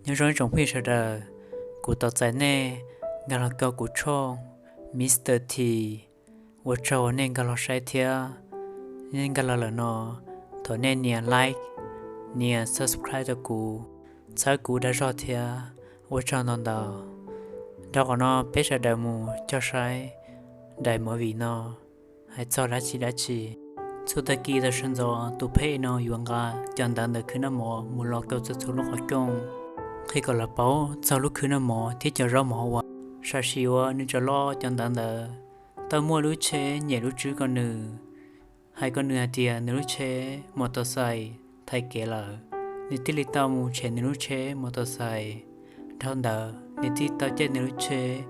Nyob zoo ib tsoom phooj ywg sawv daws, kuv tos txais nej nkag los rau kuv tshooj Mr T. Ua tsaug uas nej nkag los saib thiab. Nej nkag los lawm no, thov nej nias like, nias subscribe rau kuv, txhawb kuv dag zog thiab. Ua tsaug ntau ntau. Dhau qhov no peb sawv daws mus cog saib daim movie no hais txog dab tsi dab tsi. Txhua tag kis tag sawv ntxov tus phej no yuav nqa cov ntawv ntawm khwb noj mov mus los rau txhua txhua lub qhov rooj, qhia kom lawv paub txog lub khwb noj mov thiab cov zaub mov uas, sam sim uas nws tseem los cov ntawv ntawd, tau muaj lub tsheb nyem lub tswb rau nws, hais rau nws hais tias nws lub tsheb mos tos xais thaiv kev lawm. Nws thiaj li tau mus tshem nws lub tsheb mos tos xais. Dhau ntawd nws thiaj tau caij nws lub tsheb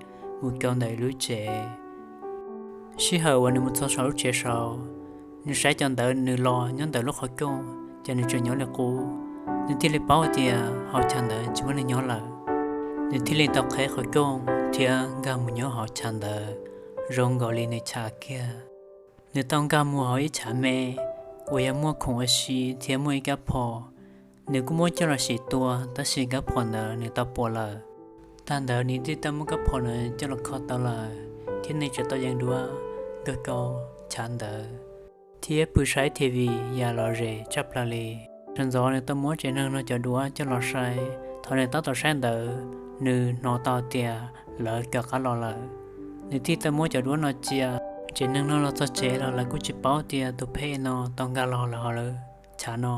mus rau ntawm lub tsev. Sij hawm uas nws mus txog saum lub tsev saud, nws saib cov ntawv nws los nyob ntawm lub qhov rooj, ces nws tseem nyob li qub. Nws thiaj li paub tias hauv chav ntawd tsis muaj neeg nyob lawm. Nws thiaj li tau qheb qhov rooj thiab nkag mus nyob hauv chav ntawd zoo nkaus li nws chav kiag. Nws tau nkag mus hauv ib chav me uas yog muaj khoom ua si thiab muaj ib kab phom. Nws kuj muab coj los sim tua, tab sis kab phom ntawd nws tau puas lawm. Tag ntawd nws thiaj tau muab kab phom ntawd coj los kho tau lawm, thiab nws tseem tau yees duab nkag rau chav ntawd thiab pw saib T V yam lom zem tshaj plaws li. Sawv ntxov nws tau muab tsev neeg no cov duab coj los saib. Thaum nws tab tom saib ntawd, nws hnov tau tias lawv rov qab los lawm. Nws thiaj tau muab cov duab no cia. Tsev neeg no los txog tsev los lawv kuj tsis paub tias tus phej no tau nkag los lawm hauv lub chav no,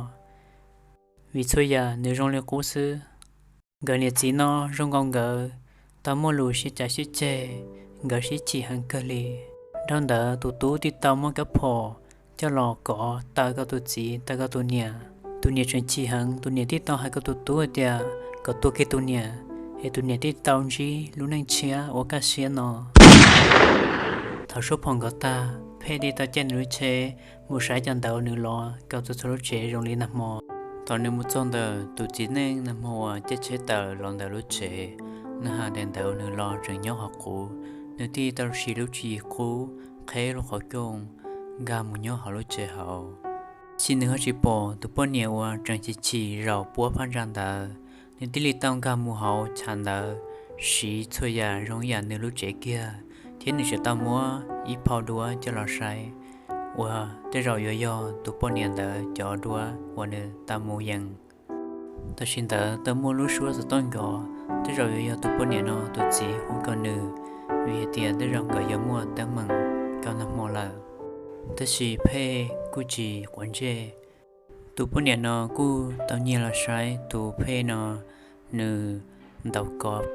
vim txhua yam nws zoo li qub xwb. Nkawd niam txiv no zoo nkaus nkawd tau muaj lus sib cav sib ceg, nkawd sib chim heev kawg li. Dhau ntawd tus tub thiaj tau muab kab phom coj los kov taw rau tus txiv taw rau tus niam. Tus niam tseem chim heev, tus niam thiaj tau hais rau tus tub hais tias kom tua kiag tus niam, es tus niam thiaj tau ntsib lub neej tshiab uas kaj siab no. Thaum suab phom nkov tag, phej thiaj tau caij nws lub tsheb mus saib cov ntawv nws los rau txhua txhua lub tsev zoo li nag hmo. Thaum nws mus txog ntawm tus txiv neej nag hmo uas caij tsheb tawm los ntawm lub tsev, nws hais daim ntawv nws los tseem nyob hauv qub, nws thiaj tau siv lub tswv yim qub qheb lub qhov rooj nkag mus nyob hauv lub tsev hauv. Tab sis nws ho tsis pom tus poj niam uas tseem chim chim zaum puab phab ntsa ntawd. Nws thiaj li tau nkag mus hauv chav ntawd, siv txhua yam zoo yam nws lub tsev kiag, thiab nws tseem tau muab ib phau duab coj los saib uas tej zaum yuav yog tus poj niam ntawd cov duab uas nws tau mus yees. Tam sim ntawd tau muaj lub suab xov tooj nco, tej zaum yuav yog tus poj niam no tus txiv hu rau nws, vim hais tias tej zaum nkawd yuav muaj teeb meem rau nag hmo lawm. Tab sis phej kuj tsis quav ntsej. Tus poj niam no kuj tau nyiag los saib tus phej no nws ntaus kob,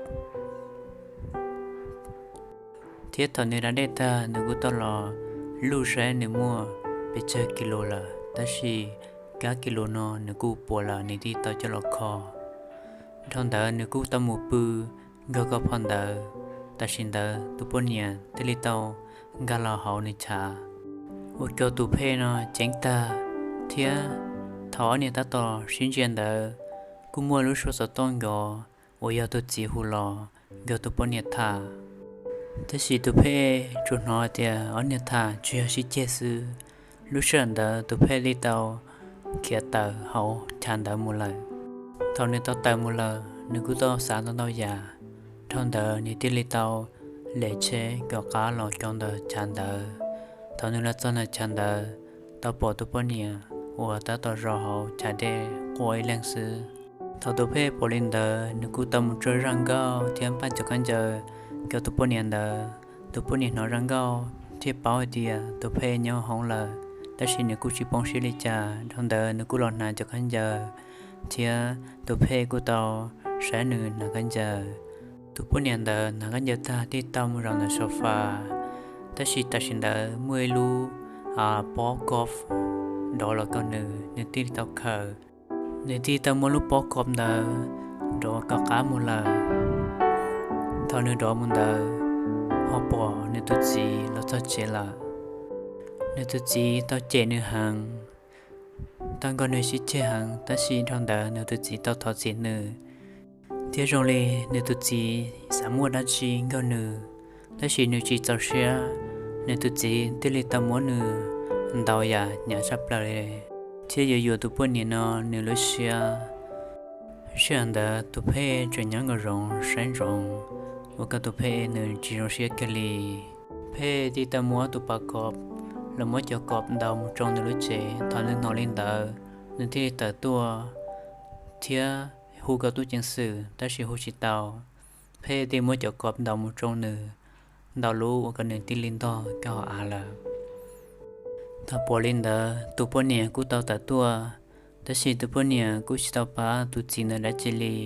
thiab thaum nws da dej tag nws kuj tau los luj saib nws muaj pes tsawg kis lus lawm, tab sis kab kis lus no nws kuj puas lawm nws thiaj tau coj los kho. Dhau ntawd nws kuj tau mus pw nrog koj phau ntawv. Tam sim ntawd tus poj niam thiaj li tau nkag los hauv nws chav, ua rau tus phej no ceeb tag, thiab thaum ob niag tab tom sib ntsia ntawd kuj muaj lub suab xov tooj nco uas yog tus txiv hu los nrog tus poj niam tham. Tab sis tus phej tsuas hnov tias ob niag tham tsuas yog sib ceg xwb. Lub sij hawm ntawd tus phej li tau khiav tawm hauv chav ntawd mus lawm. Thaum nws tau tawm mus lawm nws kuj tau xav ntau ntau yam, dhau ntawd nws thiaj li tau lem tsheb rov qab los rau ntawm chav ntawd. Thaum nws los txog ntawm chav ntawd, tau pom tus poj niam uas tab tom zaum hauv chav dej quaj ib leeg xwb. Thaum tus phej pom li ntawd nws kuj tau mus tso zaj nkauj thiab npaj cov khaub ncaws rau tus poj niam ntawd. Tus poj niam hnov zaj nkauj thiaj paub hais tias tus phej nyob hauv lawm, tab sis nws kuj tsis poob siab li cas. Dhau ntawd nws kuj los hnav cov khaub ncaws, thiab tus phej kuj tau saib nws hnav khaub ncaws. Tus poj niam ntawd hnav khaub ncaws tag thiaj tau mus zaum ntawm sofa, tab sis tam sim ntawd muaj ib lub pob golf dov los rau nws, nws thiaj li tau khaws. Nws thiaj tau muab lub pob golf ntawd dov rov qab mus lawm. Thaum nws dov mus ntawd, ho pom nws tus txiv los txog tsev lawm. Nws tus txiv tau cem nws heev, tau nrog nws sib ceg heev, tab sis dhau ntawd nws tus txiv tau thov txim nws, thiab zoo li nws tus txiv xav muaj dab tsi nrog nws, tab sis nws tsis txaus siab, nws tus txiv thiaj li tau muab nws ntaus yam hnyav tshaj plaws li, thiab yuav yuam tus poj niam no nws lub siab. Sij hawm ntawd tus Phej tseem nyob nkaum zoov saib ntsoov, ua rau tus Phej nws tsis zoo siab kiag li. Phej thiaj tau muab tus pas kov los muab cov kov ntaus mus tsoo nws lub tsev. Thaum nws hnov li ntawd, nws thiaj li tawm tuaj thiab hu rau tub ceev xwm, tab sis hu tsis tau. Phej thiaj muab cov kov ntaus mus tsoo nws ntau lub, ua rau nws thiaj li ntog rau hauv av lawm. Thaum pom li ntawd, tus poj niam kuj tau tawm tuaj, tab sis tus poj niam kuj tsis tau pab tus txiv ntawd dab tsi li,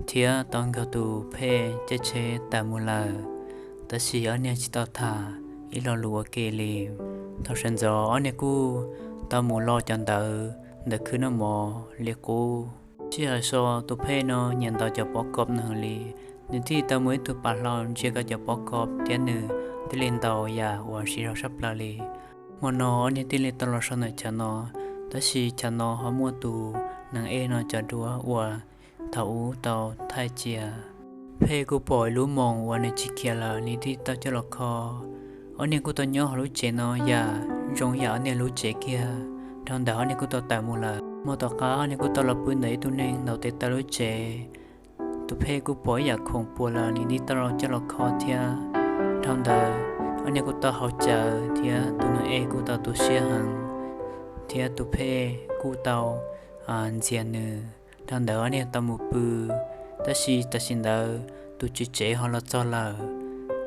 thiab tau nrog tus Phej caij tsheb tawm mus lawm. Tab sis ob niag tsis tau tham ib lo lus ua ke li. Thaum sawv ntxov ob niag kuj tau mus lo cov ntawv ntawm khw noj mov li qub. Sij hawm so tus Phej no nyiam ntaus cov pov kov no heev li, nws thiaj tau muab ib tug pas hlau ntsia rau cov pov kov thiab nws thiaj li ntaus yam uas siv zog tshaj plaws li. Hmo no ob niag thiaj li tau los so ntawm chav no, tab sis chav no ho muaj tus Neeg Ej no cov duab uas thaum ub tau thaij cia. Phej kuj pom ib lub moos uas nws tsis khiav lawm, nws thiaj tau coj los kho. Ob niag kuj tau nyob hauv lub tsev no yam zoo yam ob niag lub tsev kiag. Dhau ntawd ob niag kuj tau tawm mus lawm. Hmo tom qab ob niag kuj tau los pw ntawm ib tug neeg ntaus tes taw lub tsev. Tus Phej kuj pom ib yam khoom puas lawm, nws thiaj tau los coj los kho thiab. Dhau ntawd ob niag kuj tau haus cawv thiab tus Neeg Ej kuj tau tu siab heev, thiab tus Phej kuj tau ntxias nws. Dhau ntawd ob niag tau mus pw, tab sis tam sim ntawd tus tswv tsev ho los txog lawm.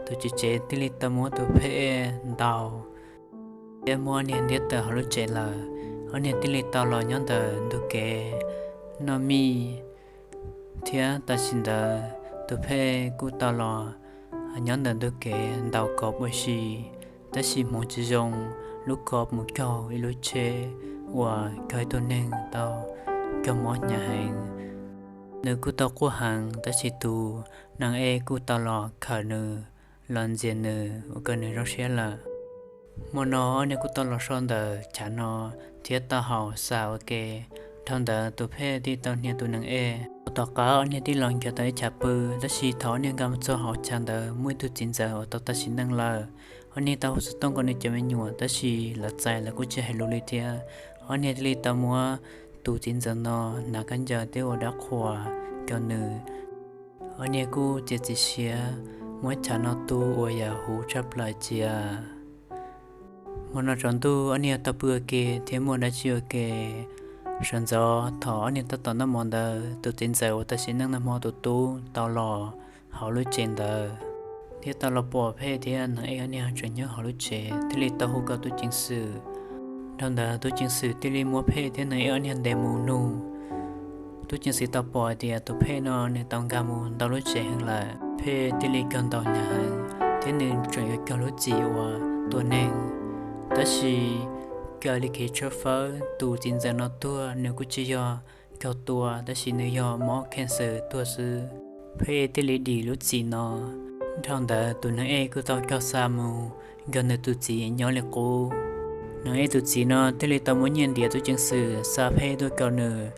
Tus tswv tsev thiaj li tau muab tus Phej ntaus thiab muab niag ntiab tawm hauv lub tsev lawm. Ob niag thiaj li tau los nyob ntawm ntug kev noj mij, thiab tam sim ntawd tus Phej kuj tau los nyob ntawm ntug kev ntaus kov ua si, tab sis hmoov tsis zoo, lub kov mus raug ib lub tsheb uas raug ib tug neeg tau raug mob hnyav heev. Nws kuj tau quaj heev, tab sis tus Neeg Ej kuj tau los khawm nws, los ntxias nws ua rau nws zoo siab lawm. Hmo no ob niag kuj tau los so ntawm chav no thiab tau haus xa ua ke. Dhau ntawd tus Phej thiaj tau hnia tus Neeg Ej. Tom qab ob niag thiaj los nrhiav tau ib chav pw, tab sis thaum ob niag nkag mus txog hauv chav ntawd muaj ib tug txiv ntxawm uas tau tag sim neej lawm. Ob niag tau hu xov tooj rau nws cov me nyuam, tab sis lawv txais lawv kuj tsis hais lus li thiab. Ob niag thiaj li tau muab tus txiv ntxawm no hnav khaub ncaws thiab ua dab qhuas rau nws. Ob niag kuj txiav txim siab muab chav no tu uas yam huv tshaj plaws cia. Hmo no tsaus ntuj ob niag tau pw ua ke thiab muaj dab tsi ua ke. Sawv ntxov thaum ob niag tab tom noj mov ntawd, tus txiv ntxawm uas tau sim neej nag hmo tus tub tau los hauv lub tsev ntawd thiab tau los pom Phej thiab Neeg Ej ob niag tseem nyob hauv lub tsev, thiaj li tau hu rau tub ceev xwm. Dhau ntawd tub ceev xwm thiaj li muab Phej thiab Neeg Ej ob niag ntes mus nug. Tub ceev xwm tau pom hais tias tus Phej no nws tau nkag mus ntau lub tsev heev lawm, Phej thiaj li raug ntaus hnyav heev thiab nws tseem yuav raug lub txim uas tua neeg. Tab sis raws li kev tshawb fawb, tus txiv ntxawm no tuag nws kuj tsis yog raug tua, tab sis nws yog mob cancer tuag xwb. Phej thiaj li dim lub txim no. Dhau ntawd tus Neeg Ej kuj tau raug xa mus nrog nws tus txiv nyob li qub. Neeg Ej tus txiv no thiaj li tau muab nyiaj ntiav tub ceev xwm xa Phej tuaj rau nws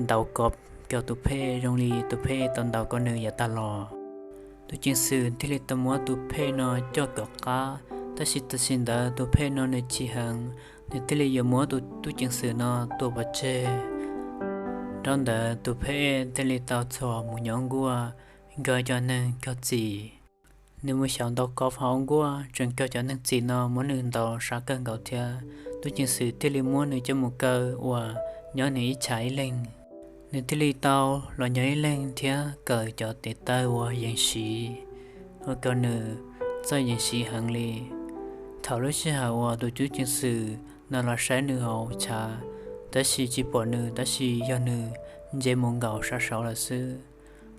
ntaus kov rau tus Phej zoo li tus Phej tau ntaus rau nws yav tag los. Tub ceev xwm thiaj li tau muab tus Phej no coj rov qab, tab sis tam sim ntawd tus Phej no nws chim heev, nws thiaj li yuav muab tus tub ceev xwm no tua pov tseg. Dhau ntawd tus Phej thiaj li tau txhos mus nyob nkuaj nrog cov neeg raug txim. Nws mus xyaum ntaus kov hauv nkuaj tseem raug cov neeg txim no muab nws ntaus sab kawg nkaus thiab. Tub ceev xwm thiaj li muab nws coj mus kaw uas nyob nws ib chav ib leeg. Nws thiaj li tau los nyob ib leeg thiab kawm cov tes taw uas yees siv, ua rau nws txawj yees siv heev li. Thaum lub sij hawm uas tus tub ceev xwm no los saib nws hauv chav, tab sis tsis pom nws, tab sis yog nws ntsia mus nkaum sab saud lawm xwb.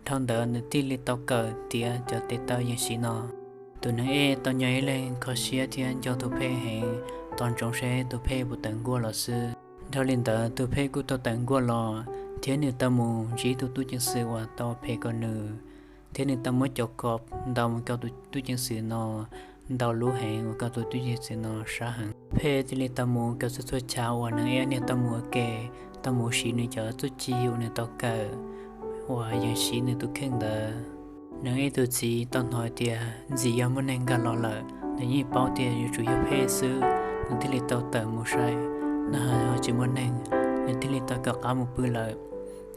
Dhau ntawd nws thiaj li tau kawm tiav cov tes taw yees siv no. Tus Neeg Ej tau nyob ib leeg kho siab thiab nco tus Phej heev, tos ntsoov seb tus Phej puas tawm nkuaj los xwb. Dhau li ntawd tus Phej kuj tau tawm nkuaj los, thiab nws tau mus ntsib tus tub ceev xwm uas tau phem rau nws, thiab nws tau muab cov kov ntaus mus rau tus tub ceev xwm no ntau lub heev, ua rau tus tub ceev xwm no sab heev. Phej thiaj li tau mus rau txhua txhua chav uas Neeg Ej niag tau mus ua ke, tau mus siv nws cov txuj ci uas nws tau kawm uas yees siv nws tus kheej ntawd. Neeg Ej tus txiv tau hnov tias ntxim yog muaj neeg nkag los lawm, nws yeej paub tias yuav tsum yog Phej xwb, nws thiaj li tau tawm mus saib, nag hmo ho tsis muaj neeg, nws thiaj li tau rov qab mus pw lawm.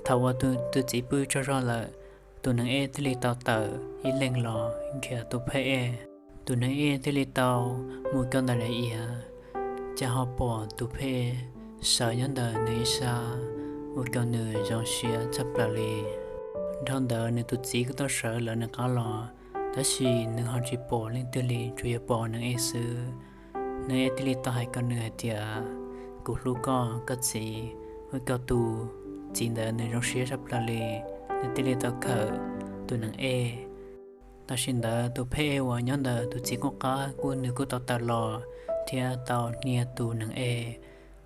Thaum uas tus txiv pw tsaug zog lawm, tus neeg ej thiaj li tau tawm ib leeg los nrhiav tus phej ej. Tus neeg ej thiaj li tau mus rau ntawm daim iav, cas ho pom tus phej sawv nyob ntawm nws ib sab, ua rau nws zoo siab tshaj plaws li. Dhau ntawd nws tus txiv kuj tau sawv lawv nws qab los, tab sis nws ho tsis pom leej twg li, tsuas yog pom neeg ej xwb. Neeg ej thiaj li tau hais rau nws hais tias, kuv hlub koj, koj txiv. Ua rau tus txiv ntawd nws zoo siab tshaj plaws li, nws thiaj li tau khawm tus neeg ej. Tam sim ntawd tus phej ej uas nyob ntawm tus txiv kuj qab kuj nws kuj tau tawm los thiab tau hnia tus neeg ej,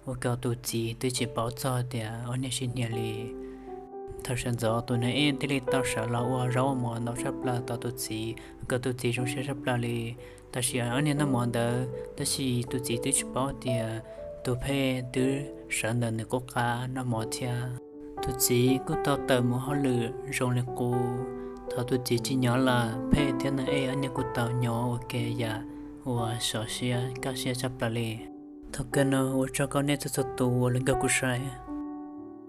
ua rau tus txiv twb tsis paub txog tias ob niag sib hnia li. Thaum sawv ntxov tus neeg ej thiaj li tau sawv los ua zaub ua mov ntau tshaj plaws rau tus txiv, ua rau tus txiv zoo siab tshaj plaws li. Tam sim ob niag noj mov ntawd tab sis tus txiv twb tsis paub tias tus phej twb sawv ntawm nws kuj qab noj mov thiab. Tus txiv kuj tau tawm mus hauj lwm zoo li qub. Thaum tus txiv tsis nyob lawm, phej thiab neeg ej ob niag kuj tau nyob ua ke yam uas sov siab kaj siab tshaj plaws li. Thaum kawg no ua tsaug rau nej txhua txhua tus uas los nrog kuv saib.